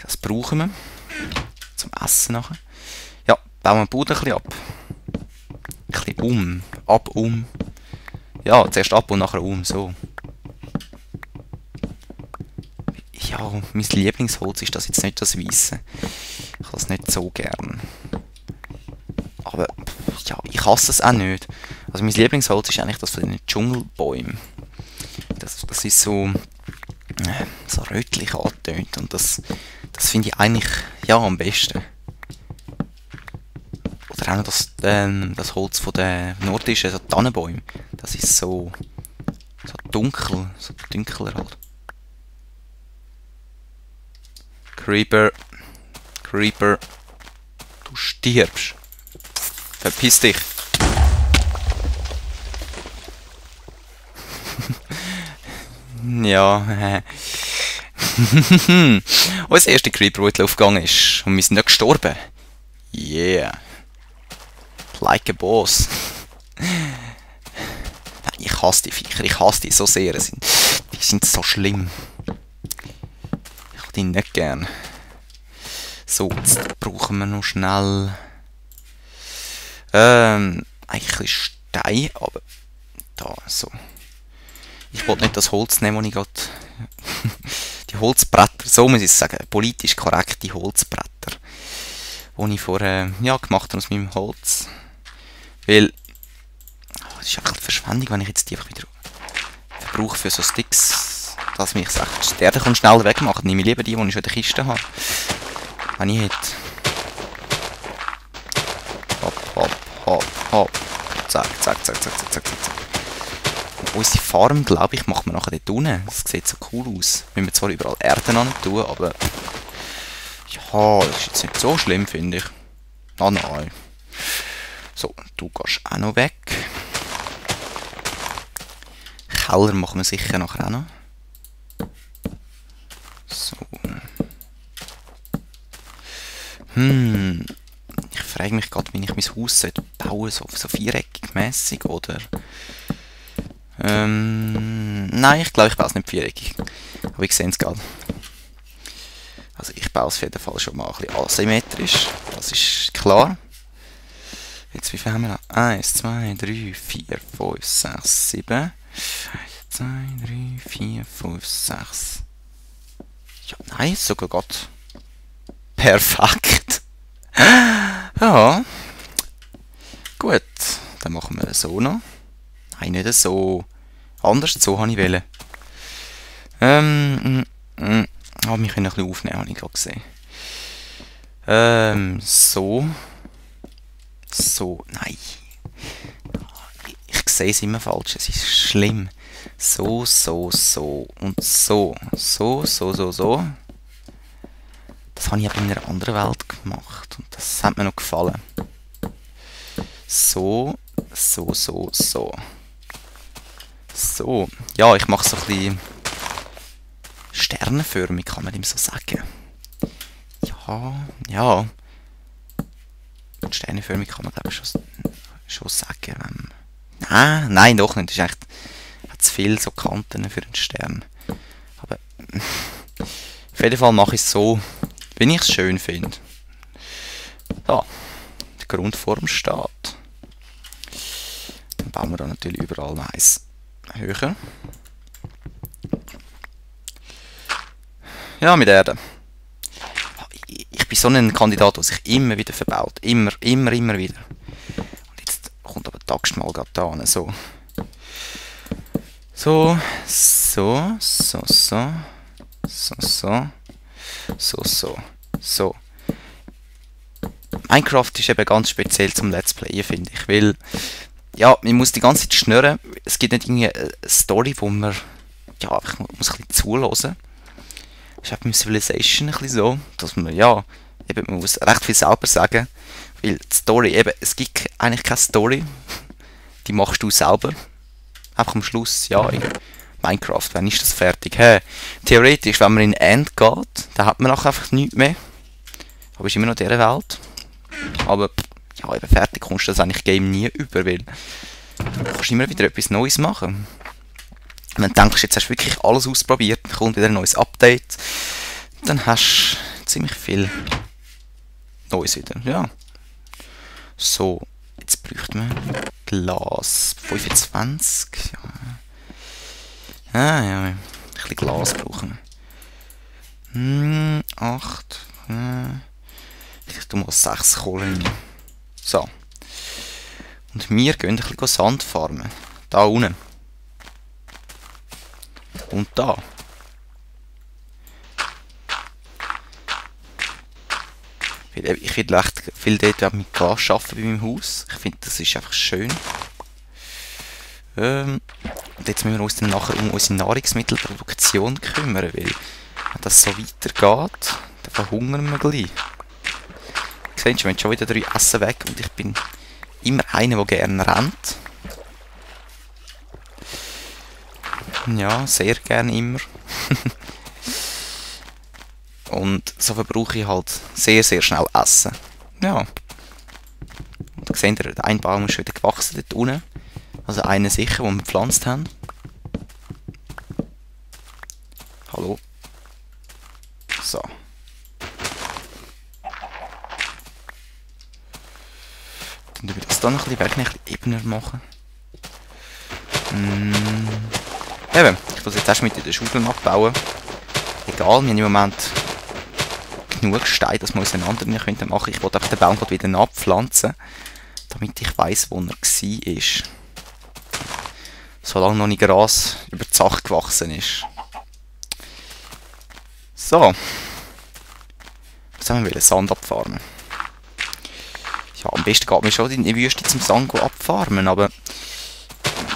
Das brauchen wir. Zum Essen nachher. Ja, bauen wir den Boden ein bisschen ab. Ein bisschen um. Ab, um. Ja, zuerst ab und nachher um. So. Ja, mein Lieblingsholz ist das jetzt nicht das Weisse. Ich habe es nicht so gern. Aber ja, ich hasse es auch nicht. Also mein Lieblingsholz ist eigentlich das von den Dschungelbäumen. Das ist so rötlich angetönt und das finde ich eigentlich ja am besten. Oder auch noch das Holz von den nordischen so Tannenbäumen. Das ist so dunkel, so dunkler halt. Creeper, Creeper, du stirbst. Verpiss dich. Ja, unser erster Creeper, der in die Luft gegangen ist. Und wir sind nicht gestorben. Yeah. Like a boss. Ich hasse die Viecher, ich hasse die so sehr. Die sind so schlimm. Ich habe die nicht gern. So, jetzt brauchen wir noch schnell... eigentlich Stein, aber... Da, so. Ich wollte nicht das Holz nehmen, das ich gerade... die Holzbretter, so muss ich sagen, politisch korrekte Holzbretter. Die ich vorher gemacht habe aus meinem Holz. Weil... das ist einfach Verschwendung, wenn ich jetzt die einfach wieder verbrauche für so Sticks. Dass mich sagt, der kann schnell wegmachen. Nehme ich lieber die ich schon in der Kiste habe. Wenn ich hätte. Hopp, hopp, hopp, hopp. Zack, zack, zack, zack, zack, zack, zack. Unsere Farm, glaube ich, machen wir nachher dort unten. Das sieht so cool aus. Müssen wir zwar überall Erden an tun, aber... ja, das ist jetzt nicht so schlimm, finde ich. Ah, nein. So, du gehst auch noch weg. Keller machen wir sicher nachher auch noch. So. Ich frage mich gerade, wie ich mein Haus bauen soll. So viereckig mäßig oder... nein, ich glaube, ich baue es nicht viereckig. Aber ich sehe es gerade. Also ich baue es auf jeden Fall schon mal ein bisschen asymmetrisch. Das ist klar. Jetzt, wie viel haben wir da? 1, 2, 3, 4, 5, 6, 7. 1, 2, 3, 4, 5, 6. Ja, nein, sogar Gott. Perfekt. Ja. Gut, dann machen wir das so noch. Nein, nicht so. Anders, so habe ich wollen. Aber wir können ein bisschen aufnehmen, habe ich gerade gesehen. So. So, nein. Ich sehe es immer falsch, es ist schlimm. So, so, so und so. So, so, so, so. Das habe ich aber in einer anderen Welt gemacht und das hat mir noch gefallen. So, so, so, so. So, ja, ich mache so ein bisschen sternenförmig, kann man ihm so sagen. Ja, ja. Sternenförmig kann man glaube ich schon sagen. Nein, doch nicht. Das ist echt hat zu viele so Kanten für einen Stern. Aber auf jeden Fall mache ich es so, wie ich es schön finde. Da, die Grundform steht. Dann bauen wir da natürlich überall eins höher. Ja, mit Erde. Ich bin so ein Kandidat, der sich immer wieder verbaut. Immer wieder. Und jetzt kommt aber die Axt mal gerade da. So. So, so, so, so. So, so. So, so. So. Minecraft ist eben ganz speziell zum Let's Playen, finde ich. Weil, ja, man muss die ganze Zeit schnurren. Es gibt nicht irgendwie eine Story, wo man, ja, einfach muss ein bisschen zuhören. Das ist auch beim Civilization ein bisschen so, dass man, ja, eben, man muss recht viel selber sagen. Weil die Story, eben, es gibt eigentlich keine Story. Die machst du selber. Einfach am Schluss, ja, Minecraft, wann ist das fertig? Hey, theoretisch, wenn man in End geht, dann hat man nachher einfach nichts mehr. Aber ist immer noch in dieser Welt. Aber, ja, eben fertig kommst du das eigentlich Game nie über, weil du kannst immer wieder etwas Neues machen. Wenn du denkst, jetzt hast du wirklich alles ausprobiert, dann kommt wieder ein neues Update, dann hast ziemlich viel Neues wieder, ja. So, jetzt bräuchte man Glas 25. Ja, ein bisschen Glas brauchen wir. 8. Ich tue mal 6 Kohlen rein. So. Und wir gehen ein bisschen Sand farmen. Da unten. Und da. Ich will echt viel dort mit Glas arbeiten bei meinem Haus. Ich finde, das ist einfach schön. Und jetzt müssen wir uns dann nachher um unsere Nahrungsmittelproduktion kümmern, weil wenn das so weitergeht, dann verhungern wir gleich. Siehst du, wir haben schon wieder 3 Essen weg und ich bin immer einer, der gerne rennt. Ja, sehr gerne immer. Und so verbrauche ich halt sehr, sehr schnell Essen. Ja. Und da seht ihr, ein Baum ist schon wieder gewachsen dort unten. Also einer sicher, den wir gepflanzt haben. Hallo. So. Dann tun wir das dann noch ein bisschen weg, ein bisschen ebener machen. Eben, ich muss jetzt erst mit den Schaufeln abbauen. Egal, wir haben im Moment genug Steine, dass wir auseinander machen können. Ich wollte einfach den Baum wieder abpflanzen, damit ich weiss, wo er war. Solange noch nicht Gras über die Sache gewachsen ist. So. Jetzt haben wir Sand abfarmen. Ja, am besten geht man schon in die Wüste zum Sand abfarmen, aber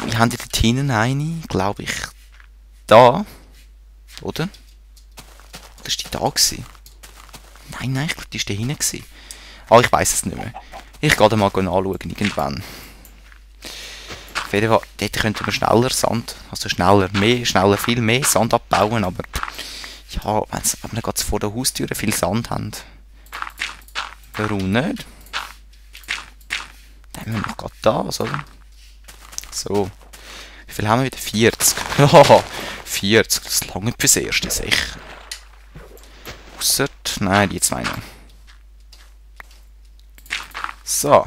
wir haben dort hinten eine, glaube ich, da. Oder? Oder war die da gewesen? Nein, ich glaube, die war da hinten gewesen. Ah, ich weiss es nicht mehr. Ich gehe da mal anschauen, irgendwann. Auf jeden Fall, dort könnten wir schneller Sand, also schneller, viel mehr Sand abbauen, aber ja, wenn wir gerade vor der Haustür viel Sand haben, warum nicht? Dann haben wir noch gerade das, oder? So. Wie viel haben wir wieder? 40. Ja, 40, das lange fürs Erste, sicher. Ausser, nein, die zwei noch. So.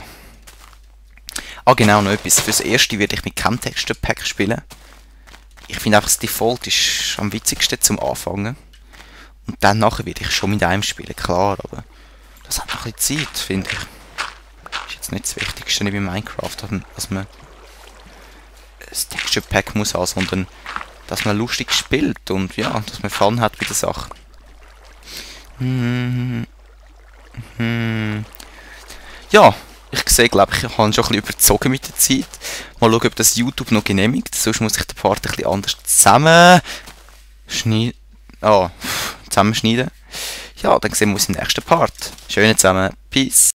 Ah, genau, noch etwas. Fürs Erste werde ich mit keinem Texture Pack spielen. Ich finde einfach, das Default ist am witzigsten zum Anfangen. Und dann nachher werde ich schon mit einem spielen, klar, aber das hat noch ein bisschen Zeit, finde ich. Ist jetzt nicht das Wichtigste wie Minecraft, dass man das Texture Pack muss haben, sondern dass man lustig spielt und ja, dass man Fun hat bei der Sache. Ja, ich sehe, glaube ich habe schon ein bisschen überzogen mit der Zeit. Mal schauen, ob das YouTube noch genehmigt. Sonst muss ich den Part ein bisschen anders zusammenschneiden. Ja, dann sehen wir uns im nächsten Part. Schönen zusammen. Peace.